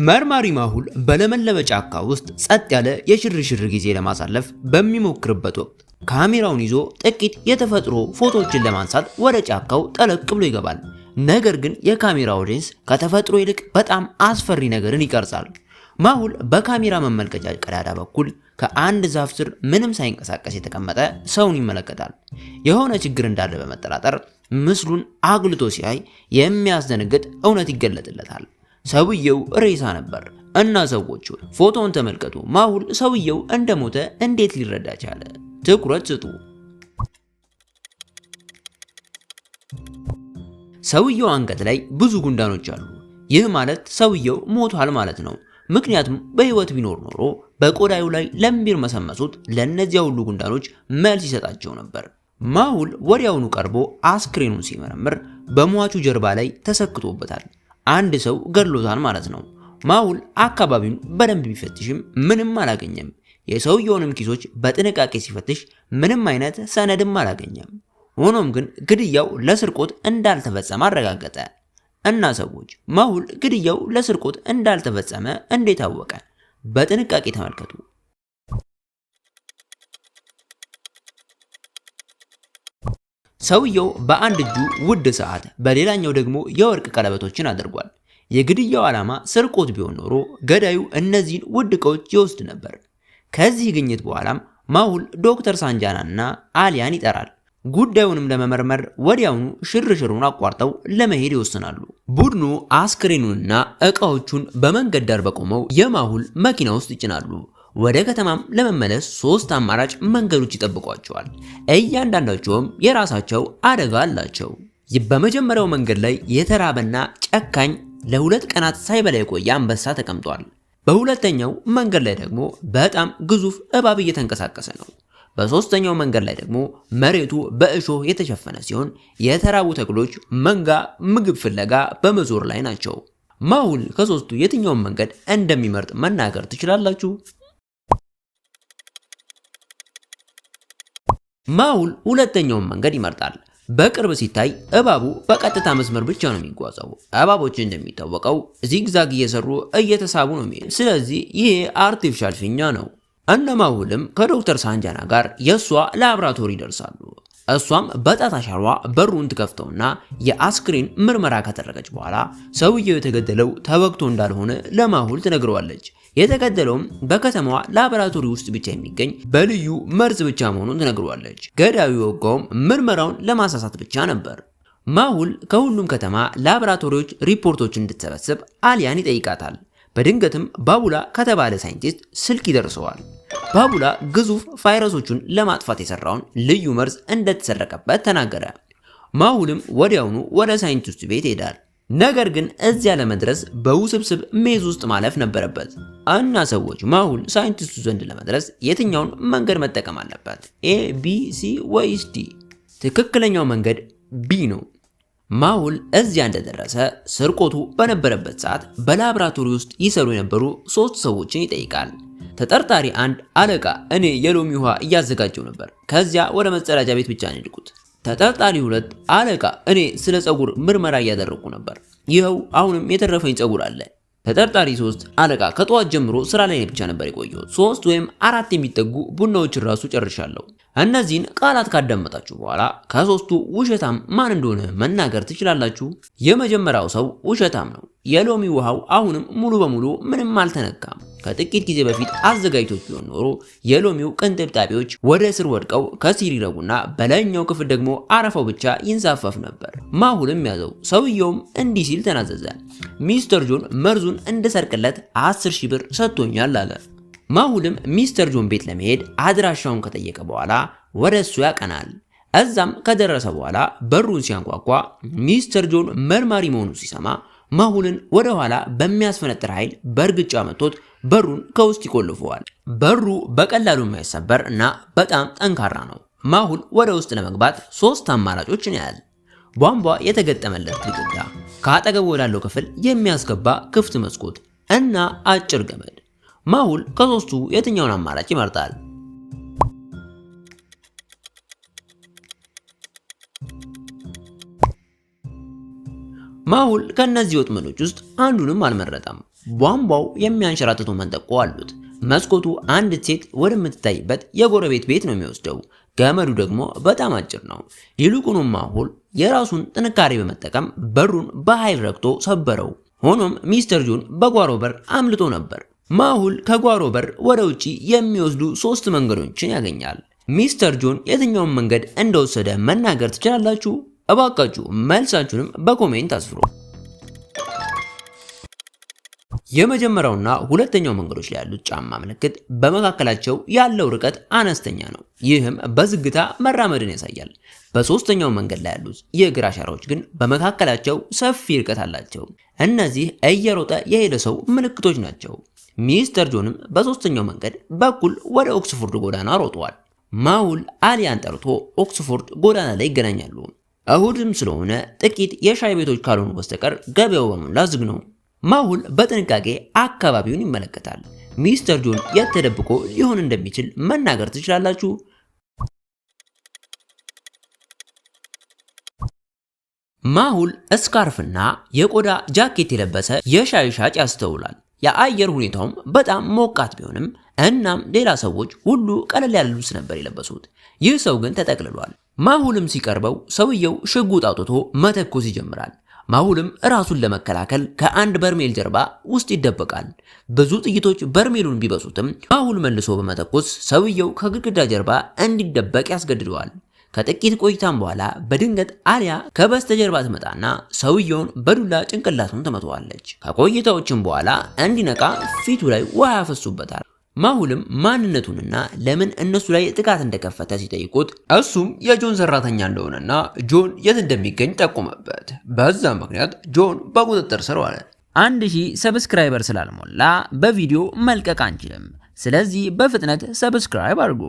መርማሪ ማሁል በለመለመ ጫካ ውስጥ ጸጥ ያለ የሽርሽር ጊዜ ለማሳለፍ በሚሞክርበት ወቅት ካሜራውን ይዞ ጥቂት የተፈጥሮ ፎቶዎችን ለማንሳት ወደ ጫካው ጠለቅ ብሎ ይገባል። ነገር ግን የካሜራው ሌንስ ከተፈጥሮ ይልቅ በጣም አስፈሪ ነገርን ይቀርጻል። ማሁል በካሜራ መመልከቻ ቀዳዳ በኩል ከአንድ ዛፍ ስር ምንም ሳይንቀሳቀስ የተቀመጠ ሰውን ይመለከታል። የሆነ ችግር እንዳለ በመጠራጠር ምስሉን አጉልቶ ሲያይ የሚያስደነግጥ እውነት ይገለጥለታል። ሰውየው ሬሳ ነበር። እና ሰዎች ፎቶውን ተመልከቱ። ማሁል ሰውየው እንደሞተ እንዴት ሊረዳ ቻለ? ትኩረት ስጡ። ሰውየው አንገት ላይ ብዙ ጉንዳኖች አሉ። ይህ ማለት ሰውየው ሞቷል ማለት ነው። ምክንያቱም በህይወት ቢኖር ኖሮ በቆዳዩ ላይ ለሚርመሰመሱት ለእነዚያ ሁሉ ጉንዳኖች መልስ ይሰጣቸው ነበር። ማሁል ወዲያውኑ ቀርቦ አስክሬኑን ሲመረምር በሟቹ ጀርባ ላይ ተሰክቶበታል። አንድ ሰው ገድሎታል ማለት ነው። ማሁል አካባቢውን በደንብ ቢፈትሽም ምንም አላገኘም። የሰውየውንም ኪሶች በጥንቃቄ ሲፈትሽ ምንም አይነት ሰነድም አላገኘም። ሆኖም ግን ግድያው ለስርቆት እንዳልተፈጸመ አረጋገጠ። እና ሰዎች ማሁል ግድያው ለስርቆት እንዳልተፈጸመ እንዴት አወቀ? በጥንቃቄ ተመልከቱ። ሰውየው በአንድ እጁ ውድ ሰዓት፣ በሌላኛው ደግሞ የወርቅ ቀለበቶችን አድርጓል። የግድያው ዓላማ ስርቆት ቢሆን ኖሮ ገዳዩ እነዚህን ውድ ዕቃዎች ይወስድ ነበር። ከዚህ ግኝት በኋላም ማሁል ዶክተር ሳንጃናና አሊያን ይጠራል። ጉዳዩንም ለመመርመር ወዲያውኑ ሽርሽሩን አቋርጠው ለመሄድ ይወስናሉ። ቡድኑ አስክሬኑንና ዕቃዎቹን በመንገድ ዳር በቆመው የማሁል መኪና ውስጥ ይጭናሉ። ወደ ከተማም ለመመለስ ሶስት አማራጭ መንገዶች ይጠብቋቸዋል። እያንዳንዳቸውም የራሳቸው አደጋ አላቸው። በመጀመሪያው መንገድ ላይ የተራበና ጨካኝ ለ2 ቀናት ሳይበላ የቆየ አንበሳ ተቀምጧል። በሁለተኛው መንገድ ላይ ደግሞ በጣም ግዙፍ እባብ እየተንቀሳቀሰ ነው። በሶስተኛው መንገድ ላይ ደግሞ መሬቱ በእሾህ የተሸፈነ ሲሆን የተራቡ ተክሎች መንጋ ምግብ ፍለጋ በመዞር ላይ ናቸው። ማሁል ከሶስቱ የትኛውን መንገድ እንደሚመርጥ መናገር ትችላላችሁ? ማሁል ሁለተኛውን መንገድ ይመርጣል። በቅርብ ሲታይ እባቡ በቀጥታ መስመር ብቻ ነው የሚጓዘው። እባቦች እንደሚታወቀው zigzag እየሰሩ እየተሳቡ ነው የሚሄዱ። ስለዚህ ይሄ artificial ፊኛ ነው። እነ ማሁልም ከዶክተር ሳንጃና ጋር የእሷ ላብራቶሪ ይደርሳሉ። እሷም በጣት አሻሯ በሩን ትከፍተውና የአስክሬን ምርመራ ካደረገች በኋላ ሰውየው የተገደለው ተወግቶ እንዳልሆነ ለማሁል ትነግረዋለች። የተገደለውም በከተማዋ ላብራቶሪ ውስጥ ብቻ የሚገኝ በልዩ መርዝ ብቻ መሆኑን ትነግረዋለች። ገዳዩ የወጋውም ምርመራውን ለማሳሳት ብቻ ነበር። ማሁል ከሁሉም ከተማ ላብራቶሪዎች ሪፖርቶችን እንድትሰበስብ አሊያን ይጠይቃታል። በድንገትም ባቡላ ከተባለ ሳይንቲስት ስልክ ይደርሰዋል። ባቡላ ግዙፍ ቫይረሶቹን ለማጥፋት የሰራውን ልዩ መርዝ እንደተሰረቀበት ተናገረ። ማሁልም ወዲያውኑ ወደ ሳይንቲስቱ ቤት ይሄዳል። ነገር ግን እዚያ ለመድረስ በውስብስብ maze ውስጥ ማለፍ ነበረበት። እና ሰዎች ማሁል ሳይንቲስቱ ዘንድ ለመድረስ የትኛውን መንገድ መጠቀም አለበት? A፣ B፣ C ወይስ D? ትክክለኛው መንገድ B ነው። ማሁል እዚያ እንደደረሰ ስርቆቱ በነበረበት ሰዓት በላብራቶሪ ውስጥ ይሰሩ የነበሩ ሶስት ሰዎችን ይጠይቃል። ተጠርጣሪ አንድ፣ አለቃ እኔ የሎሚ ውሃ እያዘጋጀው ነበር፣ ከዚያ ወደ መጸዳጃ ቤት ብቻ ነው የሄድኩት። ተጠርጣሪ ሁለት፣ አለቃ እኔ ስለ ፀጉር ምርመራ እያደረግኩ ነበር፣ ይኸው አሁንም የተረፈኝ ፀጉር አለ። ተጠርጣሪ ሶስት፣ አለቃ ከጠዋት ጀምሮ ስራ ላይ ብቻ ነበር የቆየሁት፣ 3 ወይም 4 የሚጠጉ ቡናዎችን ራሱ ጨርሻለሁ። እነዚህን ቃላት ካዳመጣችሁ በኋላ ከሶስቱ ውሸታም ማን እንደሆነ መናገር ትችላላችሁ። የመጀመሪያው ሰው ውሸታም ነው። የሎሚ ውሃው አሁንም ሙሉ በሙሉ ምንም አልተነካም። ከጥቂት ጊዜ በፊት አዘጋጅቶት ቢሆን ኖሮ የሎሚው ቅንጥብጣቢዎች ወደ ስር ወድቀው ከስር ይረጉና በላይኛው ክፍል ደግሞ አረፋው ብቻ ይንሳፈፍ ነበር። ማሁልም ያዘው። ሰውየውም እንዲህ ሲል ተናዘዘ። ሚስተር ጆን መርዙን እንድሰርቅለት 10,000 ብር ሰጥቶኛል አለ። ማሁልም ሚስተር ጆን ቤት ለመሄድ አድራሻውን ከጠየቀ በኋላ ወደ እሱ ያቀናል። እዛም ከደረሰ በኋላ በሩን ሲያንኳኳ ሚስተር ጆን መርማሪ መሆኑን ሲሰማ ማሁልን ወደ ኋላ በሚያስፈነጥር ኃይል በእርግጫ መቶት በሩን ከውስጥ ይቆልፈዋል። በሩ በቀላሉ የማይሰበር እና በጣም ጠንካራ ነው። ማሁል ወደ ውስጥ ለመግባት ሶስት አማራጮችን ያያል። ቧንቧ የተገጠመለት ግድግዳ፣ ከአጠገቡ ወዳለው ክፍል የሚያስገባ ክፍት መስኮት እና አጭር ገመድ። ማሁል ከሶስቱ የትኛውን አማራጭ ይመርጣል? ማሁል ከነዚህ ወጥመዶች ውስጥ አንዱንም አልመረጠም። ቧንቧው የሚያንሸራትተው መንጠቆ አሉት። መስኮቱ አንዲት ሴት ወደምትታይበት የጎረቤት ቤት ነው የሚወስደው። ገመዱ ደግሞ በጣም አጭር ነው። ይልቁንም ማሁል የራሱን ጥንካሬ በመጠቀም በሩን በኃይል ረግጦ ሰበረው። ሆኖም ሚስተር ጆን በጓሮ በር አምልጦ ነበር። ማሁል ከጓሮ በር ወደ ውጪ የሚወስዱ ሶስት መንገዶችን ያገኛል። ሚስተር ጆን የትኛውን መንገድ እንደወሰደ መናገር ትችላላችሁ? እባካችሁ መልሳችሁንም በ comment አስፍሩ። የመጀመሪያውና ሁለተኛው መንገዶች ላይ ያሉት ጫማ ምልክት በመካከላቸው ያለው ርቀት አነስተኛ ነው። ይህም በዝግታ መራመድን ያሳያል። በሶስተኛው መንገድ ላይ ያሉት የእግር አሻራዎች ግን በመካከላቸው ሰፊ ርቀት አላቸው። እነዚህ እየሮጠ የሄደ ሰው ምልክቶች ናቸው። ሚስተር ጆንም በሶስተኛው መንገድ በኩል ወደ ኦክስፎርድ ጎዳና ሮጧል። ማሁል አሊያን ጠርቶ ኦክስፎርድ ጎዳና ላይ ይገናኛሉ። እሁድም ስለሆነ ጥቂት የሻይ ቤቶች ካልሆኑ በስተቀር ገበያው በሞላ ዝግ ነው። ማሁል በጥንቃቄ አካባቢውን ይመለከታል። ሚስተር ጆን የት ተደብቆ ሊሆን እንደሚችል መናገር ትችላላችሁ? ማሁል ስካርፍና የቆዳ ጃኬት የለበሰ የሻይ ሻጭ ያስተውላል። የአየር ሁኔታውም በጣም ሞቃት ቢሆንም እናም ሌላ ሰዎች ሁሉ ቀለል ያለ ልብስ ነበር የለበሱት። ይህ ሰው ግን ተጠቅልሏል። ማሁልም ሲቀርበው ሰውየው ሽጉጥ አውጥቶ መተኮስ ይጀምራል። ማሁልም ራሱን ለመከላከል ከአንድ በርሜል ጀርባ ውስጥ ይደበቃል። ብዙ ጥይቶች በርሜሉን ቢበሱትም ማሁል መልሶ በመተኮስ ሰውየው ከግድግዳ ጀርባ እንዲደበቅ ያስገድደዋል። ከጥቂት ቆይታም በኋላ በድንገት አሊያ ከበስተጀርባ ትመጣና ሰውየውን በዱላ ጭንቅላቱን ትመታዋለች። ከቆይታዎችም በኋላ እንዲነቃ ፊቱ ላይ ውሃ ያፈሱበታል። ማሁልም ማንነቱንና ለምን እነሱ ላይ ጥቃት እንደከፈተ ሲጠይቁት እሱም የጆን ሰራተኛ እንደሆነና ጆን የት እንደሚገኝ ጠቆመበት። በዛ ምክንያት ጆን በቁጥጥር ስር ዋለ። 1000 subscriber ስላልሞላ በቪዲዮ መልቀቅ አንችልም። ስለዚህ በፍጥነት subscribe አድርጉ።